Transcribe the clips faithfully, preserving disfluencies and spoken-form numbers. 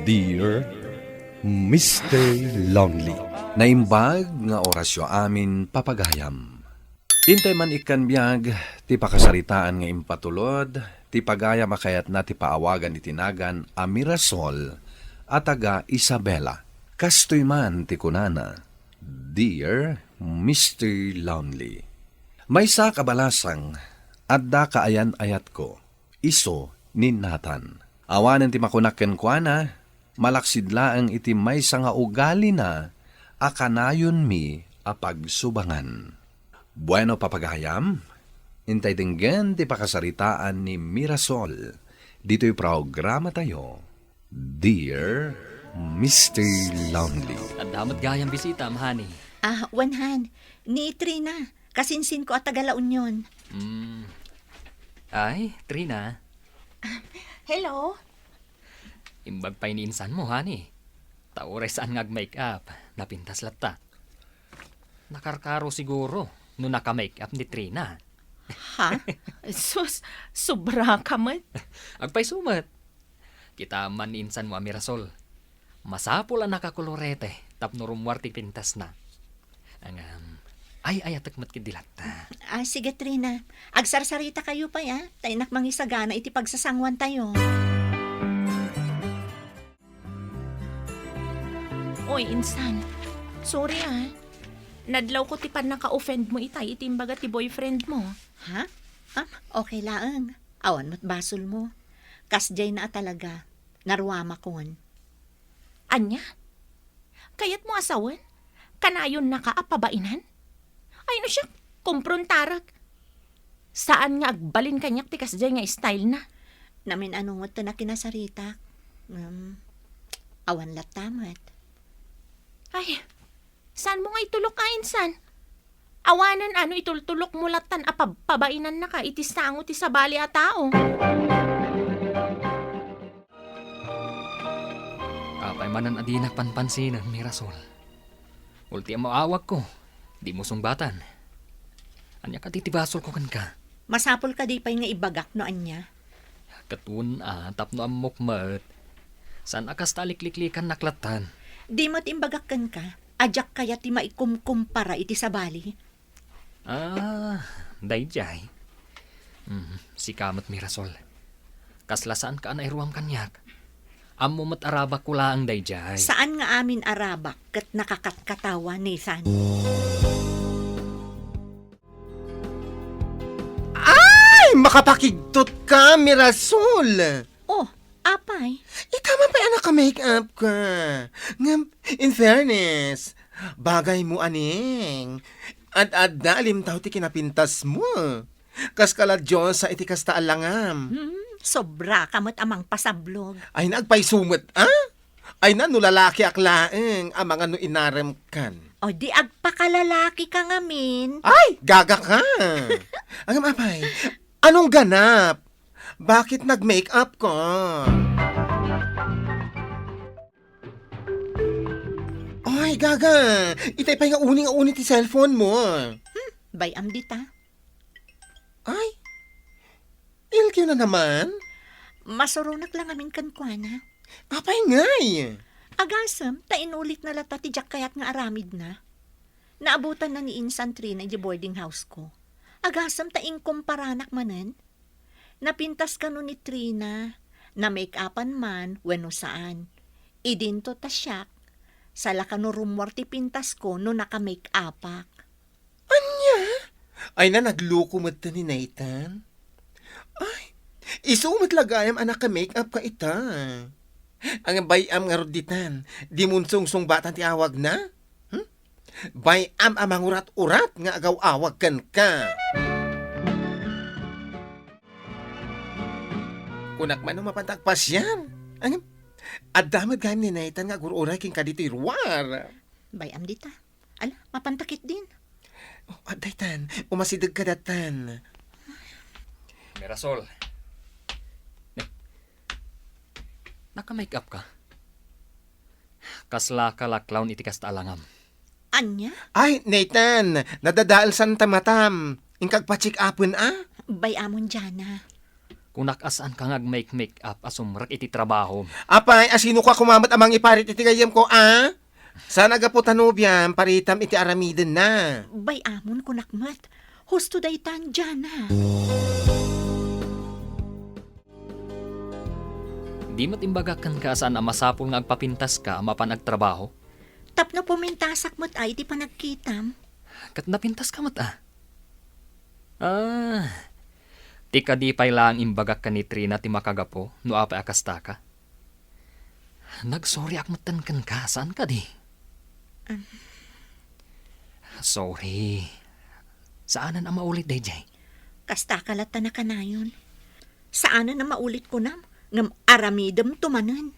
Dear Mister Lonely. Naimbag nga orasyo amin, papagayam. Intay man ikkan biag ti pakasaritaan nga impatulod ti pagayam a kayatna ti paawagan iti nagan a Mirasol a taga Isabela. Kastoy man ti kunana, "Dear Mister Lonely, maysa a kabalasang, adda kaayan-ayatko, isu ni Nathan. Awanen ti makunak kenkuana, malaksid laeng iti maysa nga ugalina a kanayonmi a pagsubangan." Bueno, papagayam, intay denggen ti pakasaritaan ni Mirasol ditoy programatayo, Dear Mister Lonely. Adda met gayam bisitam, honey. Ah, wen han. Ni Trina, kasinsinko a taga La Union. Mm. Ay, Trina. Hello? Imbag pay ni insanmo, honey. Ta uray saan nga ag-make up, napintas latta. Nakarkaro siguro no naka-make up ni Trina. Ha? Sus, sobra ka met. Agpayso met. Kitaem man ni insanmo a Mirasol. Masapul a nakakolorete tapno rummuar ti pintasna. Ngem, ay-ayatek met ketdi latta. Ah, sige, Trina. Agsarsarita kayo pay, ah. Ta innak mangisagana iti pagsasanguantayo. Oy, insan. Sorry, ah. Nadlawko ti pannaka-offend mo itay iti imbaga ti boyfriend mo. Ha? Ah, okay laeng. Awan met basolmo. Kasdiayna a talaga. Naruamakon. Ania? Kayatmo a sawen? Kanayonnaka a pabainan? Ay no siak, komprontarak. Saan nga agbalin kaniak ti kasdiay nga stylena. Namin-ano met ti nakinasaritak. Ngem, awan latta met. Ay, saanmo nga itulok a insan? Awanen a no itultulokmo lattan a pabpabainannaka iti sango ti sabali a tao. Apay manen a dinak panpansinen, Mirasol? Ulti a maawagko, dimo sungbatan. Ania kadi ti basolko kenka? Masapul kadi pay nga ibagak no ania? Ket wen a, tapno ammok met. Saan a kasta a likliklikannak lattan. Di met imbagak kenka a diak kayat ti maikumkumpara iti sabali. Ah, daydiay. Mm, sika met, Mirasol. Kasla saanka a nairuam kaniak. Ammo met a rabakko laeng daydiay. Saan nga amin a rabak ket nakakatkatawa, Nathan. Ay, makapakigtot ka, Mirasol! Oh, apay? Ita man pay a naka-make up ka. Ngem, in fairness, bagay mo aning. Ad-adda alimtaw ti kinapintas mo. Kas kala diosa iti kasta a langam. Hmm, sobra ka met a mangpasablog. Ay na, agpayso met, a? Ay na, no lalakiak laeng a mangan no inarem kan. O di agpakalalaki ka ngamin. Ay, gaga ka! Ngem apay, anong ganap? Bakit nag-make up ka? Ay, gaga! Itay pay nga uni nga uni ti cellphone mo. Hmm, bay-am dita. Ay, ilkiw na naman? Masuronak lang amin kenkuana. Apay ngay? Agasem, ta inulitna latta ti diak kayat nga aramidna. Naabutanna ni insan Trina idiay boarding house ko. Agasem ta inkumparanak manen. Napintas kano ni Trina, na-make-upan man wenno saan. Idinto ta siak, sala kano rummuar ti pintasko no naka-make-upak. Ania? Ay na, nagluko met ni Nathan. Ay, isu met la gayam a naka-make-up ka ita. Ang bay-am ngarud ditan, di mo sungsungbatan ti awagna? Hmm? Bay-am a mangurat-urat nga agaw-awag kenka. Kunak man no mapanta agpasiar. Ang adda met gayam ni Nathan nga agur-uray kenka ditoy ruar. Bay-am dita. Ala, mapanta ketdin. Oh, adda itan. Umasideg ka datan. Mirasol. Naka-make up ka? Kasla ka la clown iti kasta a langam. Ania? Ay, Nathan, nadadaelsan ta matam. Inka agpa-check-upen a? Bay-amon, Jana. Kunak a saanka nga agmake-make up a sumrek iti trabahom. Apay, asino ka kumamet a mangiparit iti gayyemko, a? Saan a gapu ta nobiam, paritam iti aramidenna. Bay-amon, kunak met. Husto daytan, Jana. Di met imbagak kenka a saan a masapul nga agpapintaska a mapan agtrabaho? Tapno pumintasak met a iti panagkitam. Ket napintaska met a? Ah, ti kadi pay laeng imbagak ken ni Trina ti makagapu no apay a kastaka? Nagsoriak metten kenka, saan kadi? Am. Sorry. Saanen a maulit daydiay. Kastaka latta nakanayon. Saanen a maulit kunam, ngem aramidemto manen.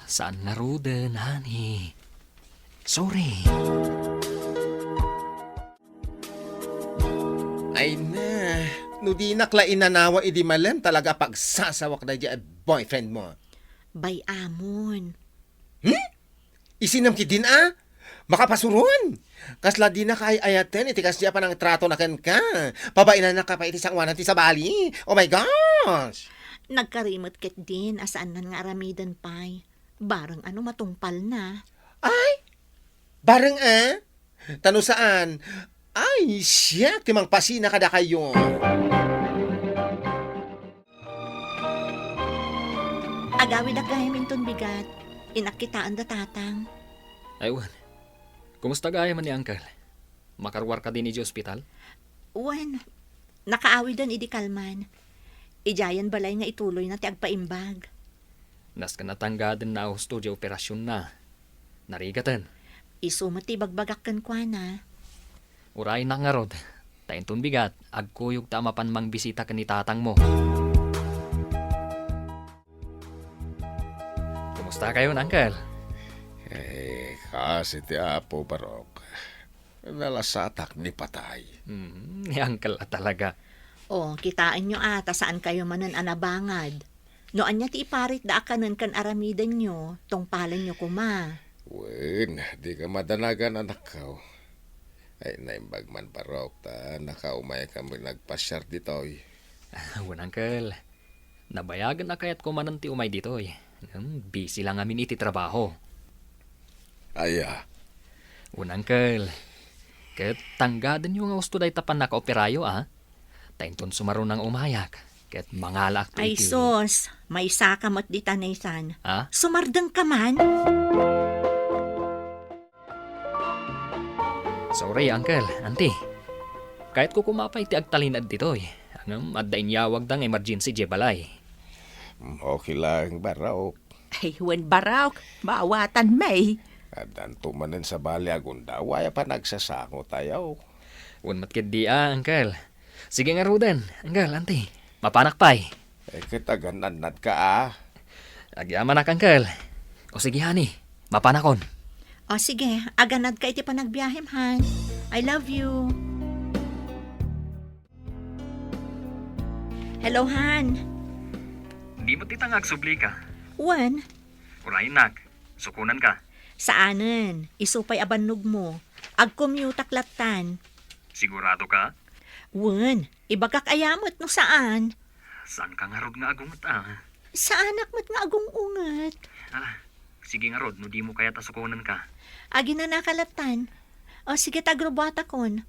Saan ngaruden, honey. Sorry. Ay na, no dinak la inanawa idi malem, talaga pagsasawak daydiay a boyfriend mo. Bay-amon. Hmm? Isinam ketdin a? Makapasuron! Kasla dinaka ay-ayaten iti kasdi a panangtratona kenka. Pabainanaka pay iti sangoanan ti sabali. Oh my gosh! Nagkarimet ketdin a saannan nga aramiden pay. Bareng a no matungpalna. Ay! Bareng a? Ta no saan, ay, siak ti mangpasina kadakayo. Agawidak gayam inton bigat. Inakkitaan da tatang. Ay, wen. Kumusta gayam ni Uncle? Makaruarka din idiay ospital? Wen, nakaawiden idi kalman. Idiayen balay nga ituloyna ti agpaimbag. Nasken a tanggadenna a husto diay operasionna. Narigaten. Isu met ti ibagbagak kenkuana. Uraynak ngarud, ta inton bigat, agkuyogta a mapan mangbisita ken ni tatangmo. Kumusta kayon, Uncle? Eh, kaasi ti Apo, Barok. Nalasatak ni patay. Hmm, ni Uncle a talaga. Oh, kitaenyo a, ta saan kayo manen a nabangad. No ania ti iparitda a kanen ken aramidenyo, tungpalenyo koma. Wen, dika madanagan, anakko. Ay, naimbag man, Barok, ta nakaumaykami nagpasiar ditoy. Ah, wen, Uncle. Nabayagen a kayatko manen ti umay ditoy. Ngem busy la ngamin iti trabaho. Aya? Wen, Uncle. Ket tanggadenyo nga husto dayta pannakaoperayo, a? Ta inton sumaruno nga umayak, ket mangalaakto iti... Ay sus, maysaka met dita, Nathan. Ha? Sumardengka man? Sorry, Uncle, Auntie. Kayatko koma pay ti agtalinaed ditoy. Ngem adda inyawagda nga emergency diay balay. Mm, okay lang, Barok. Ay, wen, Barok, maawatanmi. Addanto manen sabali a gundaway a panagsasangotayo. Wen met ketdi a, Uncle. Sige ngaruden, Uncle, Auntie. Mapanak pay. Eh, ket agan-annadka a. Agyamanak, Uncle. O sige, honey. Mapanakon. O sige, aganadka iti panagbiahem, han. I love you. Hello, han. Di met dita nga agsublika? Wen. Uraynak, sukonanka. Saanen, isu pay a bannogmo. Agcommuteak lattan. Siguradoka? Wen, ibagak aya met no saan. Saanka ngarud nga agunget a? Saanak met nga agung-unget. Ala, sige ngarud no dimo kayat a sukonanka. Aginanaka lattan. O sige, ta agrubuatakon.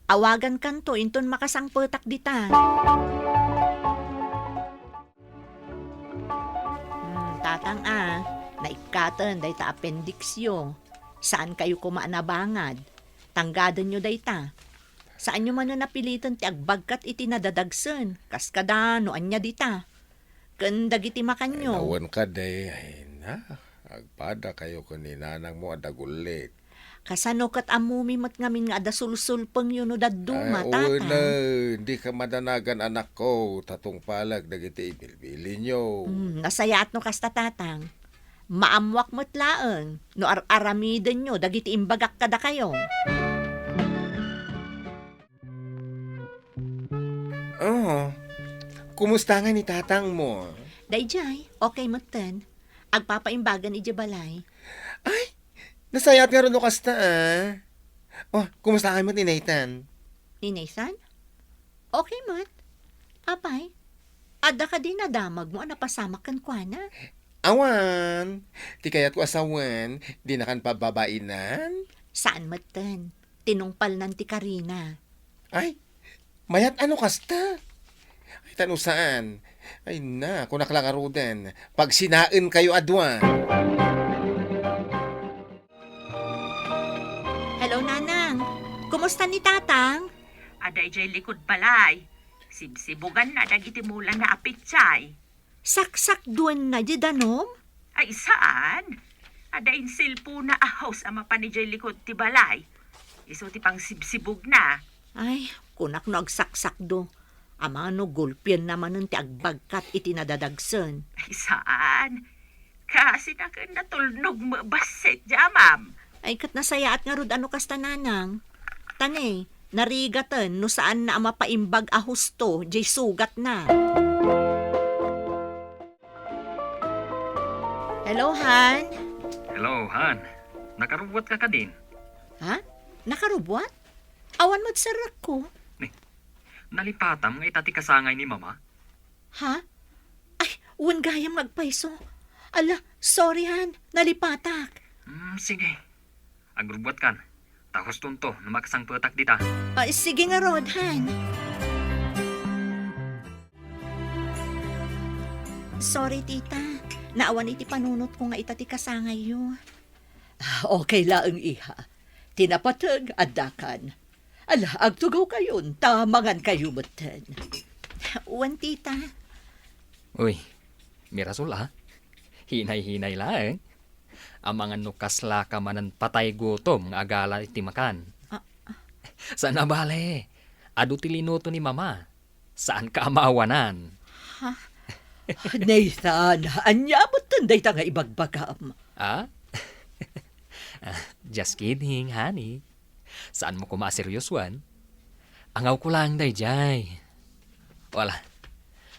Awagankanto inton makasangpetak dita. Hmm, tatang a, naikkaten dayta appendixyo. Saankayo koma a nabangad. Tanggadenyo dayta. Saanyo manen a piliten ti agbagkat iti nadadagsen, kas kada no ania dita. Ken dagiti makanyo. Ay, nawen kadi, ay na, agpadakayo ken ni nanangmo a dagullit. Kasano ket ammomi met ngamin nga adda sulsulpengyo no dadduma, ay, tatang? Dika madanagan, anakko, ta tungpalek dagiti ibilbilinyo. Hmm, nasayaat no kasta, tatang. Maammoak met laeng no ar-aramidenyo dagiti imbagak kadakayo. Oh, kumusta nga ni tatangmo? Daydiay, okay metten. Agpapaimbagan idiay balay. Ay, nasayaat ngarud no kasta, a. Oh, kumusta nga met ni Nathan? Ni Nathan? Okay met. Apay? Adda kadi nadamagmo a napasamak kenkuana? Awan. Ti kayatko a sawen, dinakan pababainan? Saan metten. Tinungpalnan ti karina. Ay, mayat a no kasta? Ay, ta no saan. Ay na, kunak la ngaruden, pagsinaenkayo a dua. Hello, Nanang. Kumusta ni Tatang? Adda idiay likud balay. Sibsibuganna dagiti mulana a petsay. Saksakduenna diay danum? Ay, saan. Adda insilpona a hose a mapan idiay likud ti balay. Isu ti pangsibsibugna. Ay, kunak no agsaksakdo. Amangan no gulpienna manen ti agbagkat iti nadadagsen. Ay, saan. Kaasinak natulnog met bassit diay amam. Ay, ket nasayaat ngarud a no kasta, Nanang. Ta ne, narigaten no saanna a mapaimbag a husto diay sugatna. Hello, Han. Hello, Han. Nakarubbuatka kadin? Ha? Nakarubbuat? Awan met serrekko. Ni, nalipatam nga ita ti kasangay ni Mama? Ha? Ay, wen gayam nga agpayso. Ala, sorry, Han. Nalipatak. Hmm, sige. Agrubbuatkan. Ta hustonto no makasangpetak dita. Ay, sige ngarud, Han. Sorry, tita. Naawan iti panunotko nga ita ti kasangayyo. Ah, okay laeng, iha. Ti napateg, addakan. Ala, agtugawkayon, ta mangankayo metten. Wen, tita. Uy, Mirasol, a. Hinay-hinay laeng. Amangan no kaslaka manen patay gutom nga agala iti makan. Ah. Saan a bale. Adu ti linuto ni Mama. Saanka a maawanan. Ha? Nathan, ania metten dayta nga ibagbagam? Ah? Ah, just kidding, honey. Saanmo koma a seryosoan? Angawko laeng daydiay. Wala.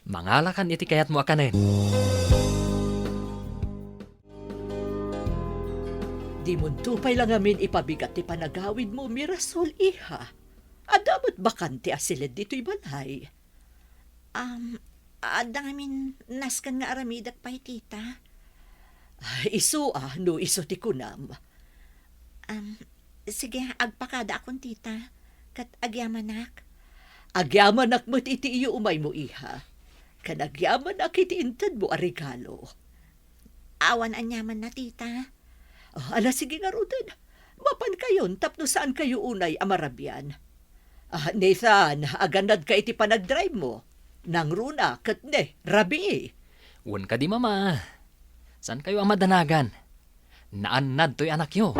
Mangalakan iti kayatmo a kanen. Dimonto pay la ngamin ipabigat ti panagawidmo, Mirasol, iha. Adda met bakante a siled ditoy balay. Um, adda ngamin nasken nga aramidek pay, tita. Ah, isu a, no isu ti kunam. Um, sige, agpakadaakon, tita. Ket agyamanak. Agyamanak met iti iyuumaymo, iha. Ken agyamanak iti intedmo a regalo. Awan aniamanna, tita. Ah, ala, sige ngaruden. Mapankayon tapno saankayo unay a marabian. Ah, Nathan, agannadka iti panagdrive-mo. Nangruna ket ne, rabii. Wen kadi, Mama. Saankayo a madanagan. Naannad toy anakyo.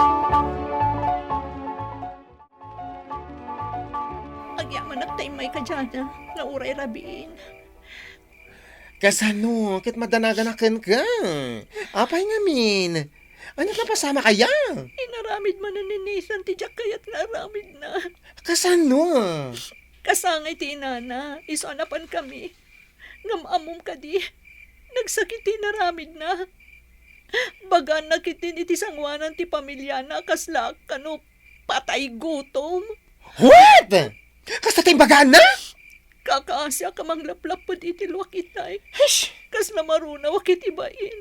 Agyamanak ta immayka diay, nga uray rabiin. Kasano ket madanaganakenka? Apay ngamin? Ania ti napasamak aya? Inaramid manen ni Nathan ti diak kayat nga aramidna. Kasano? Kasangay ti inana, isu a napankami. Ngem ammom kadi, nagsakit ti inaramidna. Bagaanna ketdin iti sangoanan ti pamiliana a kasla kano patay gutom. What? Kasta ti imbagaanna? Kakaasiak a manglaplapped iti luak itay. Hish! Kasla marunaak iti bain.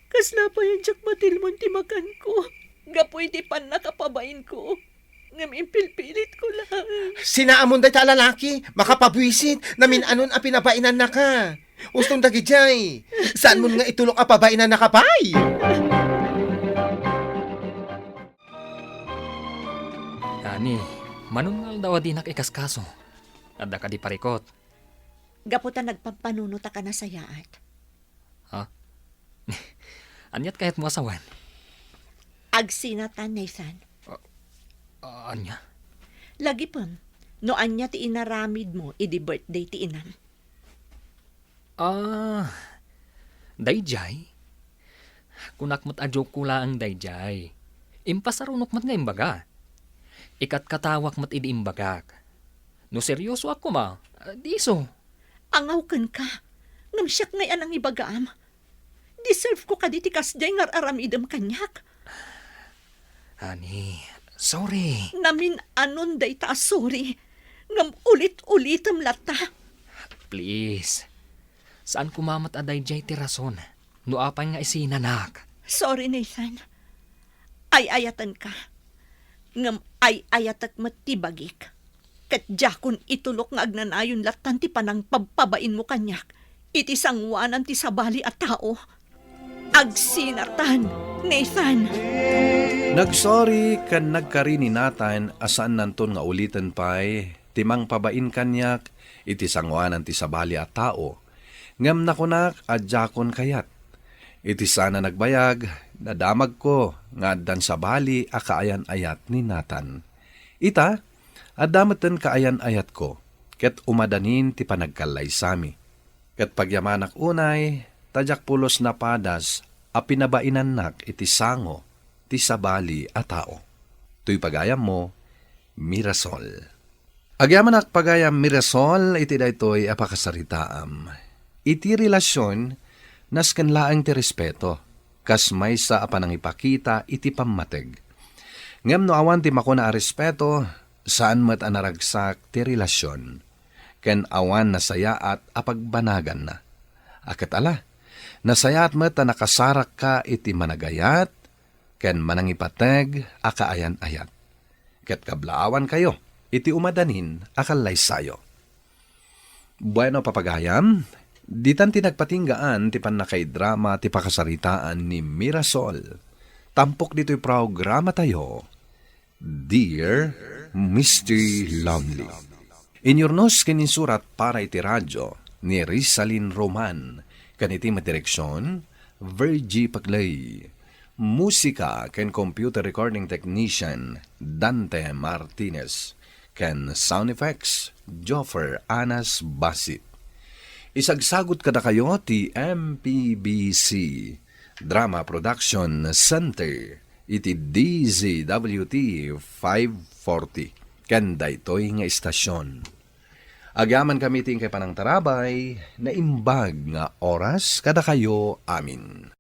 Kasla pay a diak matilmon ti makanko gapu iti pannakapabainko. Ngem impilpilitko laeng. Sinaamon dayta a lalaki, makapabuisit, namin-anon a pinabainannaka. Uston dagidiay, saanmon nga itulok a pabainannaka pay? Ani, manon nga aldaw a dinak ikaskaso? Adda kadi parikot? Gapu ta nagpampanunot a kanasayaat. Ha? Aniat kayatmo a sawen? Agsinatan, Nathan. Ah, ah, ania? Lagipem, no ania ti inaramidmo idi birthday ti inam. Ah, daydiay? Kunak met a joke-ko laeng daydiay. Impasarunok met nga imbaga. Ikatkatawak met idi imbagak. No seryosoak koma, ah, diso. Angaw kenka, ngem siak ngay a nangibagam. Deserve ko kadi ti kasdiay nga ar-aramidem kaniak? Honey, sorry. Namin-anon dayta a sorry, ngem ulit-ulitem latta. Please. Saan koma met a daydiay ti rason no apay nga isinanak. Sorry, Nathan. Ay-ayatenka. Ngem ay-ayatek met ti bagik. Ket diakon itulok nga agnanayon lattan ti panangpabpabainmo kaniak iti sangoanan ti sabali a tao. Agsinatan, Nathan. Nagsorry ken nagkari ni Nathan a saannanton nga uliten pay ti mangpabain kaniak iti sangoanan ti sabali a tao, ngem nakunak a diakon kayat. Iti saan a nagbayag, nadamagko nga addan sabali a kaayan-ayat ni Nathan. Ita, adda metten kaayan-ayatko, ket umadanin ti panagkallaysami. Ket pagyamanak unay, ta diak pulos napadas a pinabainannak iti sango ti sabali a tao. Toy pagayammo, Mirasol. Agyamanak pagayam Mirasol iti daytoy a pakasaritaam. Iti relasyon, nasken laeng ti respeto, kas maysa a panangipakita iti pammateg. Ngem no awan ti makuna a respeto, saan met a naragsak ti relasyon, ken awan nasayaat a pagbanaganna. A ket ala, nasayaat met a nakasarakka iti managayat ken manangipateg a kaayan-ayat. Ket kablaawankayo iti umadanin a kallaysayo. Bueno, papagayam, ditan ti nagpatinggaan ti pannakaidrama ti pakasaritaan ni Mirasol. Tampok ditoy programatayo, Dear Mister Lonely. Inyurnos ken insurat para iti radyo ni Rizalin Roman, ken iti madireksion, Virgie Paglay. Musika ken computer recording technician, Dante Martinez. Ken sound effects, Joffer Anas Basit. Isagsagut kadakayo ti M P B C Drama Production Center iti D Z W T five forty ken daytoy nga istasyon. Agyamankami ti inkay panangtarabay, naimbag nga oras kadakayo amin.